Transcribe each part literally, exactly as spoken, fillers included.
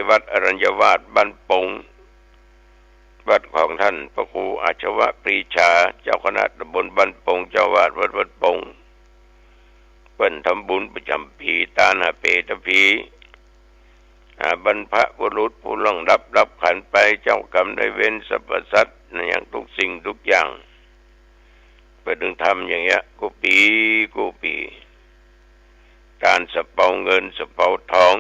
วัดอรัญญวาสบ้านปง วัดของท่านพระครูอาชวปรีชา เจ้าคณะตำบลบ้านปง เจ้าอาวาสวัดบ้านปง เปิ้นทำบุญประจ๋ำปี๋ ตานหาเป๋ตาผี หาบรรพบุรุษผู้ล่วงลับ ลับขันไป เจ้ากรรมนายเวร สรรพสัตว์ อย่างทุกสิ่งทุกอย่าง เปิ้นตึงทำอย่างเงี้ย กู้ปี๋ กู้ปี๋ ตานสะเปาเงินสะเปาทอง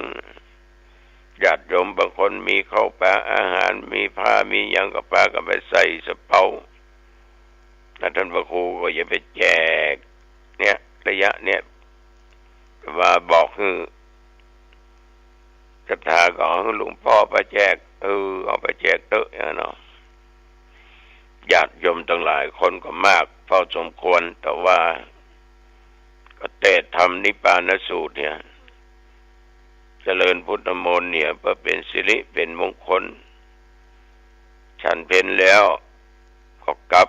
ญาติโยมบางคนมีข้าวป๋าอาหาร มีผ้ามีหยังก็ปากั๋นไปใส่สะเปา แล้วท่านพระครูก็จะไปแจก เนี่ย ระยะเนี่ย ว่าบอกหื้อศรัทธาก็เอาหื้อหลวงป้อไปแจก เออ เอาไปแจกเต๊อะ อย่างเนาะ ญาติโยมตังหลายคนก็มากพอสมควร แต่ว่าก็เตสน์ธรรมนิพพานสูตรเนี่ย เจริญพุทธมนต์เนี่ย เปื้อเป๋นสิริเป๋นมงคล ฉันเพลแล้วก็กลับ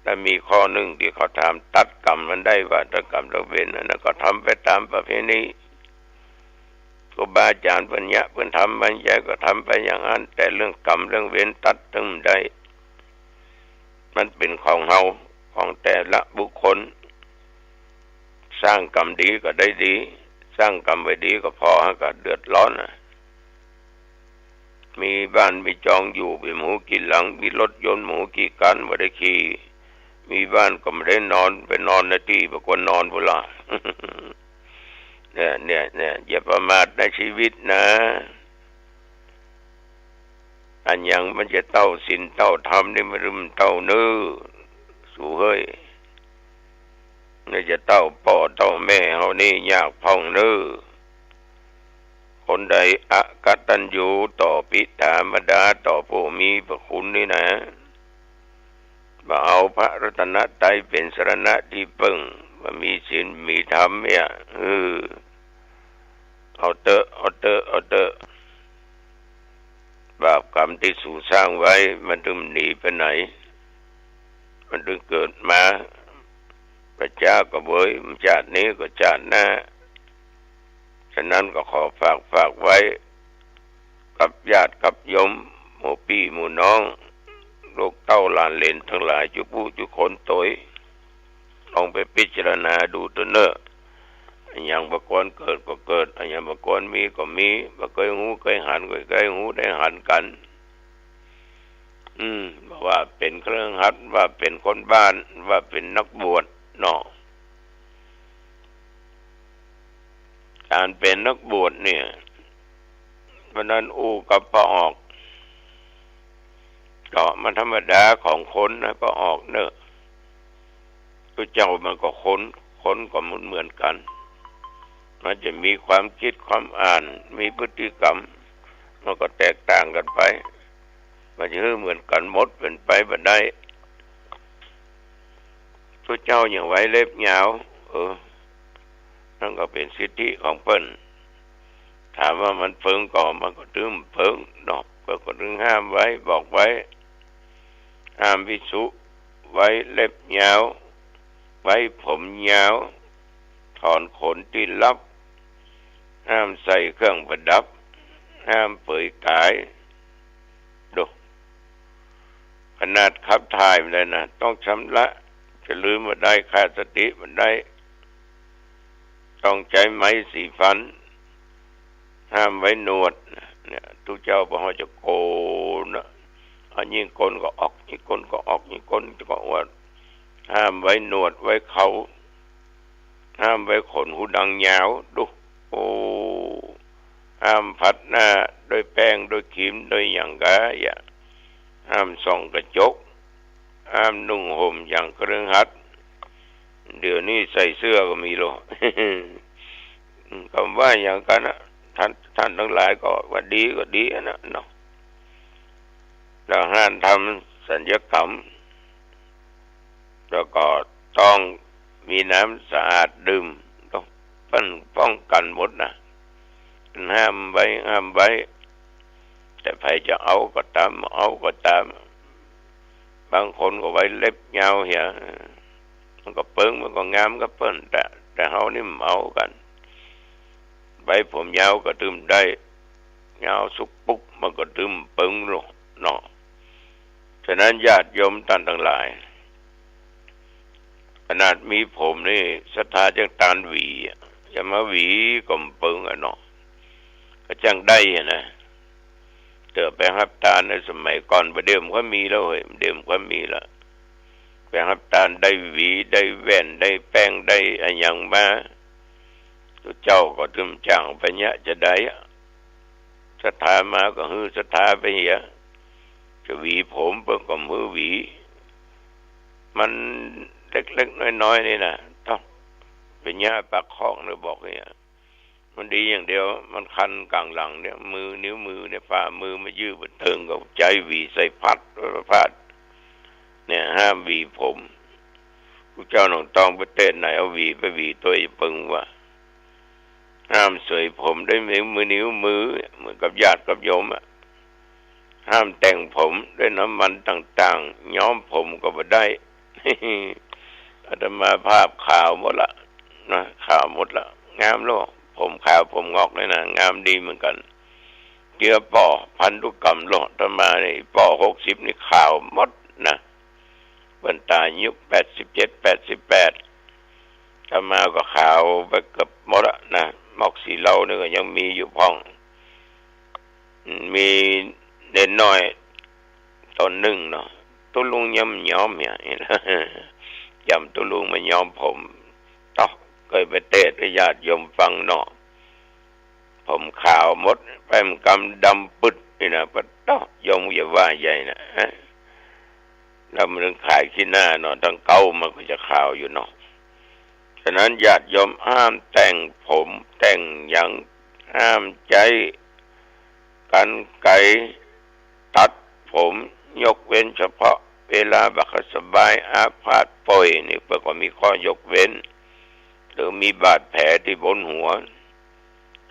แล้วมีข้อนึ่งตี้เขาถาม ตัดกรรมอันใดวา ตัดกรรมตัดเวร อันนั้นก็ทำไปต๋ามประเพณี ครูบาอาจ๋ารย์เปิ้นเยียะ เปิ้นทำมาใหญ่ก็ทำไปอย่างนั้น แต่เรื่องกรรมเรื่องเวรตัดตึงบ่ได้ มันเป๋นของเฮา ของแต่ละบุคคล สร้างกรรมดีก็ได้ดี สร้างกรรมบ่ดีก็ผ่อหื้อกั๋นเดือดร้อนน่ะ มีบ้านมีจองอยู่บ่ฮู้กี่หลัง มีรถยนต์บ่ฮู้กี่คันบ่ได้ขี่ มีบ้านก็บ่ได้นอน ไปนอนในตี้บ่ควรนอนปู้นล่ะ เนี่ย เนี่ย เนี่ย อย่าประมาทในชีวิตนะ อันหยังมันจะเต้าศีลเต้าธรรมนี่มันลืมเต้าเน้อ สูเฮ้ย มันจะเต้าป้อเต้าแม่เฮานี่ยากพ่องเน้อ คนใดอกตัญญูต่อปิดามารดา ต่อผู้มีพระคุณนี่นะ บ่เอาพระรัตนตรัยเป๋นสรณะตี้เปิ้ง บ่มีศีลมีธรรมเนี่ย เออ เอาเต๊อะ เอาเต๊อะ เอาเต๊อะ บาปกรรมตี้สูสร้างไว้ มันตึงหนีไปไหน มันตึงเกิดมา บ่จ๊าก็เวย บ่จ๊าดนี้ก็จ๊าดหน้า ฉะนั้นก็ขอฝาก ฝากไว้ กับญาติกับโยม หมู่ปี้หมู่น้อง ลูกเต้าหลานเหลนตังหลาย จุ๊ผู้จุ๊คนโตย ลองไปพิจารณาดูเต๊อะเน้อ อันหยังบ่ควรเกิดก็เกิด อันหยังบ่ควรมีก็มี บ่เกยฮู้เกยหันก็ได้ฮู้ได้หันกั๋น อืม บ่ว่าเป๋นคฤหัสถ์ ว่าเป๋นคนบ้าน ว่าเป๋นนักบวชเนาะ ก๋านเป๋นนักบวชเนี่ย เพราะนั้นอู้กับป้อออก ก็มันธรรมดาของคนนะ ป้อออกเนาะ ตุ๊เจ้ามันก็คน คนก็บ่เหมือนกั๋น มันจะมีความกึ๊ดความอ่าน มีพฤติกรรม มันก็แตกต่างกั๋นไป มันจะหื้อเหมือนกั๋นหมดเป๋นไปบ่ได้ ตุ๊เจ้ายังไว้เล็บยาว เออ นั่นก็เป๋นสิทธิของเปิ้น ถามว่ามันเปิงก่อ มันก็ตึงเปิงเนาะ เปิ้นก็ตึงห้ามไว้ บอกไว้ ห้ามภิกษุไว้เล็บยาว ไว้ผมยาว ถอนขนตี้ลับ ห้ามใส่เครื่องประดับ ห้ามเปลือยก๋าย ดู ขนาดขับถ่ายบ่ได้นะ ต้องชำระ จะลืมบ่ได้ ขาดสติบ่ได้ ต้องใจ๊ไม้สีฟัน ห้ามไว้หนวด เนี่ย ตุ๊เจ้าบ่าจะโกนนะ อันยิ่งโกนก็ออก ยิ่งโกนก็ออก ยิ่งโกนก็อวด ห้ามไว้หนวดไว้เครา ห้ามไว้ขนฮูดังยาว ดู โอ้ ห้ามผัดหน้าด้วยแป้ง ด้วยครีม ด้วยหยังกา อย่า ห้ามส่องกระจก ห้ามนุ่งห่มอย่างคฤหัสถ์ เดี๋ยวนี้ใส่เสื้อก็มีแล้ว ก็ว่าอย่างกั๋นนะ ท่าน ท่านตังหลายก็ว่าดีก็ดีนะเนาะ แล้วห้ามทำสัญญกรรม แล้วก็ต้องมีน้ำสะอาดดื่ม ต้องป้อง ป้องกั๋นหมดนะ ห้ามไว้ ห้ามไว้ แต่ใผจะเอาก็ต๋าม บ่เอาก็ต๋าม บางคนก็ไว้เล็บยาวเหีย มันก็เปิง มันก็งามกับเปิ้น แต่ แต่เฮานี่บ่เอากั๋น ไว้ผมยาวก็ตึงได้ ยาวสุกปุ๊ก มันก็ตึงเปิงลอเนาะ ฉะนั้นญาติโยมต้านตังหลาย ขนาดมีผมนี่ศรัทธาจักตานหวีอะ จะมาหวีก็บ่เปิงอะเนาะ ก็จักได้อะนะ เตื้อไปฮับตานในสมัยก่อน บ่าเดี่ยวมันก็มีแล้วเฮ้ย บ่าเดี่ยวมันก็มีละ ไปฮับตานได้หวี ได้แว่น ได้แป้ง ได้อะหยังมา ตุ๊เจ้าก็ตึงจ้างไปเยียะจะใดอะ ศรัทธามาก็หื้อศรัทธาไปเหีย จะหวีผมเปิ้นก็หื้อหวี มันเล็กๆ น้อยๆ นี่นะ ต้องไปเยียะปากคอกเนี่ย บอกเนี่ย มันดีอย่างเดียว มันคันก๋างหลังเนี่ย มือ นิ้วมือเนี่ย ฝ่ามือมายื้อบ่เถิง ก็ใจ๊หวีใส่พัด พัด เนี่ย ห้ามหวีผม ตุ๊เจ้าหนองตองประเทศไหนเอาหวีไปหวีตวยเปิงวะ ห้ามเสยผมด้วยมือ มือ นิ้วมือ เหมือนกับญาติกับโยมอะ ห้ามแต่งผมด้วยน้ำมันต่างๆ ย้อมผมก็บ่ได้ อาตมาภาพขาวหมดละนะ ขาวหมดละ งามโลด ผมขาวผมงอกเลยนะ งามดีเหมือนกั๋น เจื้อป้อพันธุกรรมโลด อาตมานี่ป้อหกสิบนี่ขาวหมดนะ เปิ้นต๋ายอายุแปดสิบเจ็ด แปดสิบแปด อาตมาก็ขาวไปเกือบหมดละนะ หมอกสีเหล้านี่ก็ยังมีอยู่พ่อง มีเณรน้อยต๋นนึ่งเนาะ ตุ๊ลุงยังบ่ย้อมเนี่ย จ๋ำตุ๊ลุงมาย้อมผม ต๊อก เกยไปเตศน์ให้ญาติโยมฟังเนาะ ผมขาวหมด แป้งกำดำปึ๊ดนี่นะ ปะต๊อก โยมอย่าว่าใหญ่นะ แล้วมันขายขี้หน้าเนาะ ตั้งเก๊ามันก็จะขาวอยู่เนาะ ฉะนั้นญาติโยมห้ามแต่งผมแต่งหยัง ห้ามใจ๊กรรไกรตัดผม ยกเว้นเฉพาะเวลาบ่ค่อยสบาย อาพาธป่วย นี่เปิ้นก็มีข้อยกเว้น หรือมีบาดแผลตี้บนหัว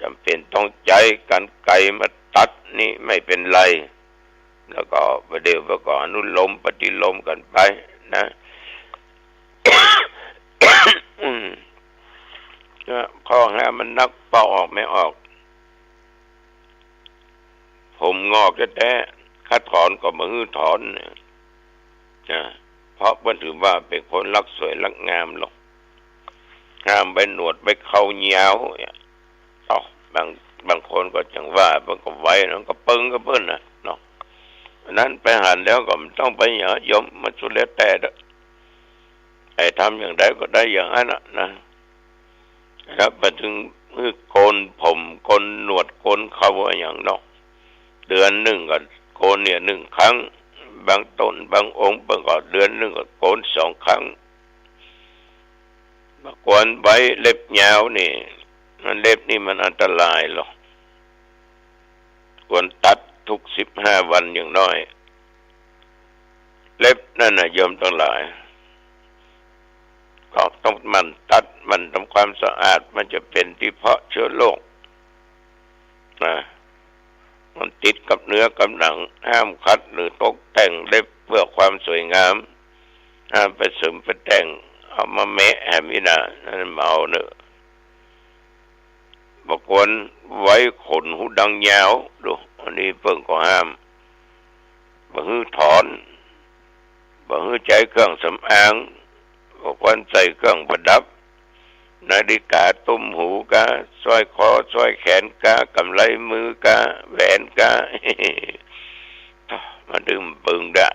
จ๋ำเป๋นต้องใจ๊กรรไกรมาตัดนี่ไม่เป๋นไร แล้วก็ประเดี๋ยวประกอบอนุโลมปฏิโลมกั๋นไปนะ อืม ก็ข้อห้ามมันนัก เป่าออกไม่ออก ผมงอกแต๊ๆ ข้าถอนก็บ่หื้อถอนเนี่ย นะ เพราะเปิ้นถือว่าเป๋นคนรักสวยรักงามลอ ห้ามไว้หนวดไว้เครายาวเนี่ย เอ้า บาง บางคนก็จังว่า เปิ้นก็ไว้ นั้นก็เปิงกับเปิ้นน่ะเนาะ อันนั้นไปหันแล้วก็บ่ต้องไปหยังโยม มันสุดแล้วแต่เต๊อะ ไอ้ทำอย่างใดก็ได้อย่างนั้นน่ะนะ แล้วไปถึงหื้อโกนผม โกนหนวด โกนเคราอะหยังเนาะ เดือนนึ่งก็โกนเนี่ยนึ่งครั้ง บางต๋นบางองค์เปิ้นก็เดือนนึ่งก็โกนสองครั้ง บ่ควรไว้เล็บยาวนี่ มันเล็บนี่มันอันตรายลอ ควรตัดทุกสิบห้าวันอย่างน้อย เล็บนั่นน่ะโยมตังหลาย ก็ต้องหมั่นตัด หมั่นทำความสะอาด มันจะเป๋นตี้เพาะเจื้อโรคนะ มันติดกับเนื้อกับหนัง ห้ามขัดหรือตกแต่งเล็บเพื่อความสวยงาม ห้ามไปเสริมไปแต่ง เอามาแมะแหมอีกนะ นั่นเมาเนอะ บ่ควรไว้ขนฮูดังยาว ดู อันนี้เปิ้นก็ห้าม บ่หื้อถอน บ่หื้อใจ๊เครื่องสำอาง บ่ควรใส่เครื่องประดับ นาฬิกาตุ้มหูกา สร้อยคอ สร้อยแขนกา กำไลมือกา แหวนกา มันตึงบ่เปิงดะ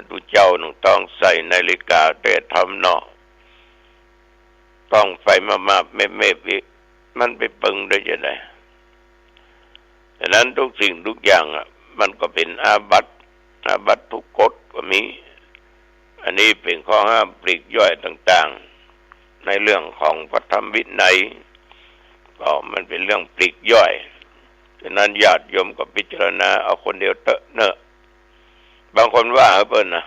ตุ๊เจ้าหนองตองใส่นาฬิกาเต๊อะ ทำเนาะ ต้องไปมาบๆ เมบๆ อีก มันไปเปิงได้จะใด ฉะนั้นทุกสิ่งทุกอย่างอะ มันก็เป๋นอาบัติ อาบัติทุกกฎก็มี อันนี้เป๋นข้อห้ามปลีกย่อยต่างๆ ในเรื่องของพระธรรมวินัย ก็มันเป๋นเรื่องปลีกย่อย ฉะนั้นญาติโยมก็พิจารณาเอาคนเดียวเต๊อะเนอะ บางคนว่าหื้อเปิ้นนะ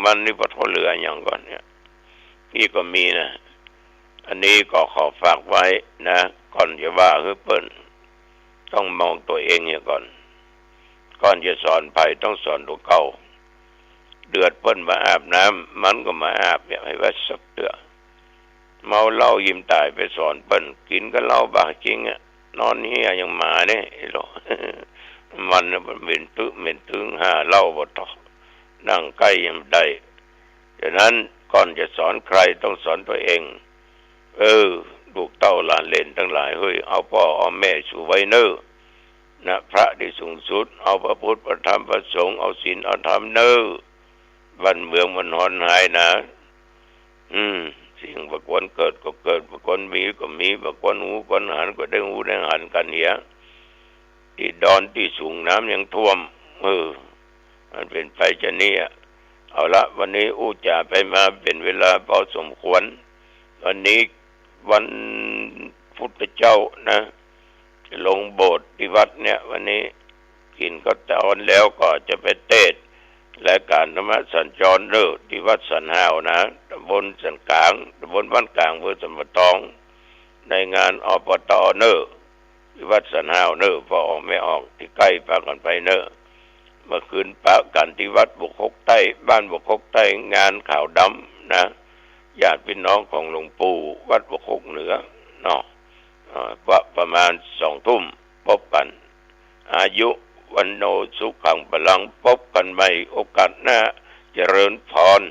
มันนี่ปะโทเหลือหยังก่อนเนี่ย นี่ก็มีนะ อันนี้ก็ขอฝากไว้นะ ก่อนจะว่าหื้อเปิ้น ต้องมองตั๋วเองเหียก่อน ก่อนจะสอนใผต้องสอนตั๋วเก่า เดือดเปิ้นบ่อาบน้ำ มันก็บ่อาบ อย่าหื้อว่าสักเตื้อ เมาเหล้ายิ่มต๋ายไปสอนเปิ้น กิ๋นกับเหล้าบ่าจริงอะ นอนเฮี้ยอย่างหมาเนี่ย ไอ้หลอ มันน่ะมันเหม็นตึ๊ เหม็นตึง หาเหล้าบ่ตอก นั่งใก้ยังบ่ได้ ฉะนั้นก่อนจะสอนใครต้องสอนตัวเอง เออ ลูกเต้าหลานเหลนตังหลายเฮ้ย เอาป้อเอาแม่สูไว้เน่อ นะ พระตี้สูงสุด เอาพระพุทธ พระธรรม พระสงฆ์ เอาศีล เอาธรรมเน่อ บ้านเมืองมันหอนหายนะ อืม สิ่งบ่ควรเกิดก็เกิด บ่ควรมีก็มี บ่ควรฮู้ควรหันก็ได้ฮู้ได้หันกั๋นเหีย ตี้ดอนตี้สูงน้ำยังท่วม เออ มันเป๋นไปจานี้อะ เอาละ วันนี้อู้จ๋าไปมาเป๋นเวลาพอสมควร วันนี้วันพุธเจ้านะ จะลงโบสถ์ตี้วัดเนี่ย วันนี้กิ๋นข้าวตอนแล้วก็จะไปเตสน์รายก๋านธรรมะสัญจรเน่อ ตี้วัดสันห่าวนะ ตำบลสันก๋าง ตำบลบ้านก๋าง อำเภอสันป่าตอง ในงาน อปต เน่อ ตี้วัดสันห่าวเน่อ ป้อออกแม่ออกตี้ใก้ปากั๋นไปเน่อ เมื่อคืนปะกั๋นตี้วัดบวกคกใต้ บ้านบวกคกใต้ งานขาวดำนะ ญาติพี่น้องของหลวงปู่วัดบวกคกเหนือเนาะ เอ่อ ก็ประมาณสองทุ่ม พบกั๋น อายุ วัณโณ สุขัง พลัง พบกั๋นใหม่โอกาสหน้า เจริญพร